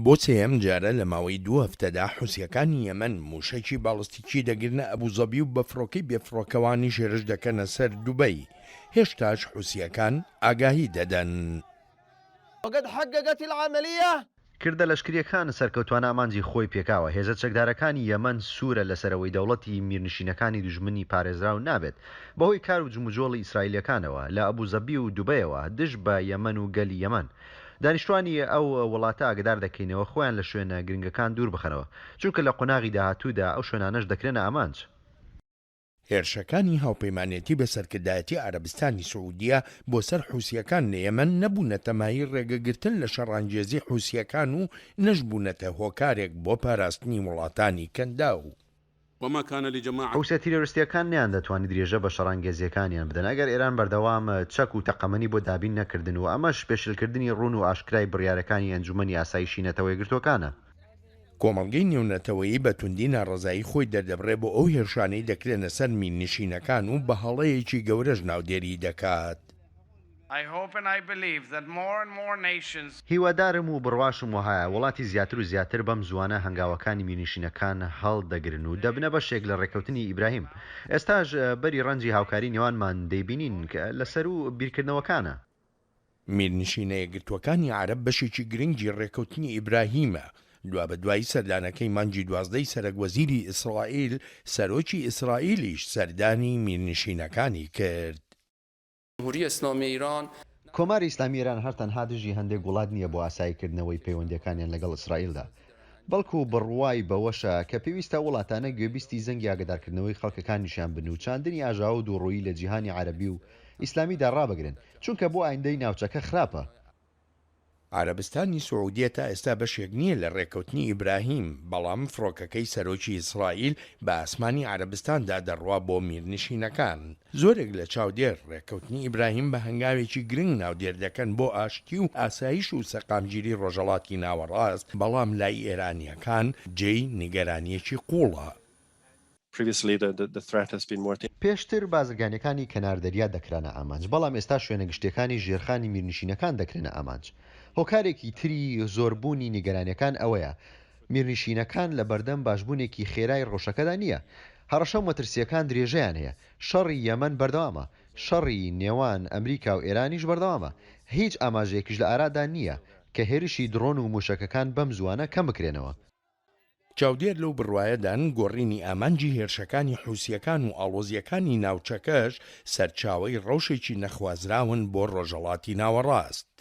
بۆ سێیەم جارە لە ماوەی دوو هەفتەدا حوسییەکانی یەمەن مووشەکی باڵستیکی دەگرنە ئەبوزەبی و بە فڕۆکەی بێفڕۆکەوانیش هێرش دەکەنە سەر دوبەی. هێشتاش حوسییەکان ئاگاهی دەدەن. وقد حققت العملیە. کردە لەشکرییەکان سەرکەوتوانە ئامانجی خۆی پێکاوە، هێزە چەکدارەکانی یەمەن سوورە لەسەر ئەوەی دەوڵەتی میرنشینەکانی دوژمنی پارێزراو نابێت بەهۆی کار و جموجۆڵی ئیسرائیلییەکانەوە لە ئەبوزەبی و دوبەیەوە دژ بە یەمەن و گەلی یەمەن. دانیشتوانی ئەو وڵاتە ئاگەدار دەکەینەوە خۆیان لە شوێنە گرنگەکان دوور بخەنەوە، چونکە لە قۆناغی داهاتوودا ئەو شوێنانەش دەکرێنە ئامانج. هێرشەکانی هاوپەیمانێتی بە سەرکردایەتی عەرەبستانی سعودیە بۆ سەر حوسییەکان لە یەمەن نەبوونەتە مایەی ڕێگەگرتن لە شەڕانگێزی حوسییەکان و نەشبوونەتە هۆکارێک بۆ پاراستنی وڵاتانی کەنداو. وما کان لجماعە. حوسیە تیرۆریستییەکان نەیاندەتوانی درێژە بە شەڕانگێزییەکانیان بدەن ئەگەر ئێران بەردەوام چەک و تەقەمەنی بۆ دابین نەکردن و ئەمەش پێشلکردنی ڕوون و ئاشکرای بڕیارەکانی ئەنجومەنی ئاسایشی نەتەوەیەکگرتووەکانە. کۆمەڵگەی نێونەتەوەیی بە توندی ناڕەزایی خۆی دەردەبڕێ بۆ ئەو هێرشانەی دەکرێنە سەر میرنشینەکان و بە هەڵەیەکی گەورەش ناودێری دەکات. هیوادارم و بڕواشم وەهایە وڵاتی زیاتر و زیاتر بەم زووانە هەنگاوەکانی میرنشینەکان هەڵدەگرن و دەبنە بەشێک لە ڕێککەوتنی ئیبراهیم. ئێستاش بەری ڕەنجی هاوکاری نێوانمان دەیبینین کە لە سەروو بیرکردنەوەکانە. میرنشینە یەکگرتووەکانی عەرەب بەشێکی گرنگی ڕێککەوتنی ئیبراهیمە. دوابەدوای سەردانەکەی مانگی دوازدەی سەرەک وەزیری ئیسرائیل، سەرۆکی ئیسرائیلیش سەردانی میرنشینەکانی کرد. جمهوری اسلامی ایران. کۆماری ئیسلامی ئێران هەر تەنها دژی هەندێک وڵات نییە بۆ ئاسایی کردنەوەی پەیوەندییەکانیان لەگەڵ ئیسرائیلدا، بەڵکو بڕوای بەوەشە کە پێویستە ئەو وڵاتانە گوێبیستی زەنگی ئاگەدارکردنەوەی خەڵکەکانیشیان بن و چاندنی ئاژاوە و دووڕوویی لە جیهانی عەرەبی و ئیسلامیدا ڕابگرن، چونکە بۆ ئایندەی ناوچەکە خراپە. عەرەبستانی سعودیە تا ئێستا بەشێک نییە لە ڕێککەوتنی ئیبراهیم، بەڵام فڕۆکەکەی سەرۆکی ئیسرائیل بە ئاسمانی عەرەبستاندا دەڕوا بۆ میرنشینەکان. زۆرێک لە چاودێر ڕێککەوتنی ئیبراهیم بە هەنگاوێکی گرنگ ناودێر دەکەن بۆ ئاشتی و ئاسایش و سەقامگیری ڕۆژهەڵاتی ناوەڕاست، بەڵام لای ئێرانییەکان جێی نیگەرانییەکی قووڵە. پێشتر بازرگانییەکانی کەنار دەریا دەکرانە ئامانج، بەڵام ئێستا شوێنە گشتییەکانی ژێرخانی میرنشینەکان دەکرێنە ئامانج. هۆکارێکی تری زۆربوونی نیگەرانییەکان ئەوەیە، میرنشینەکان لەبەردەم باشبوونێکی خێرای ڕەوشەکەدا نییە. هەڕەشە و مەترسییەکان درێژەیان هەیە. شەڕی یەمەن بەردەوامە. شەڕی نێوان ئەمریکا و ئێرانیش بەردەوامە. هیچ ئاماژەیەکیش لە ئارادا نییە کە هێرشی دڕۆن و مووشەکەکان بەم زووانە کەم بکرێنەوە. چاودێر لەو بڕوایەدان گۆڕینی ئامانجی هێرشەکانی حوسییەکان و ئاڵۆزییەکانی ناوچەکەش سەرچاوەی ڕەوشێکی نەخوازراون بۆ ڕۆژهەڵاتی ناوەڕاست.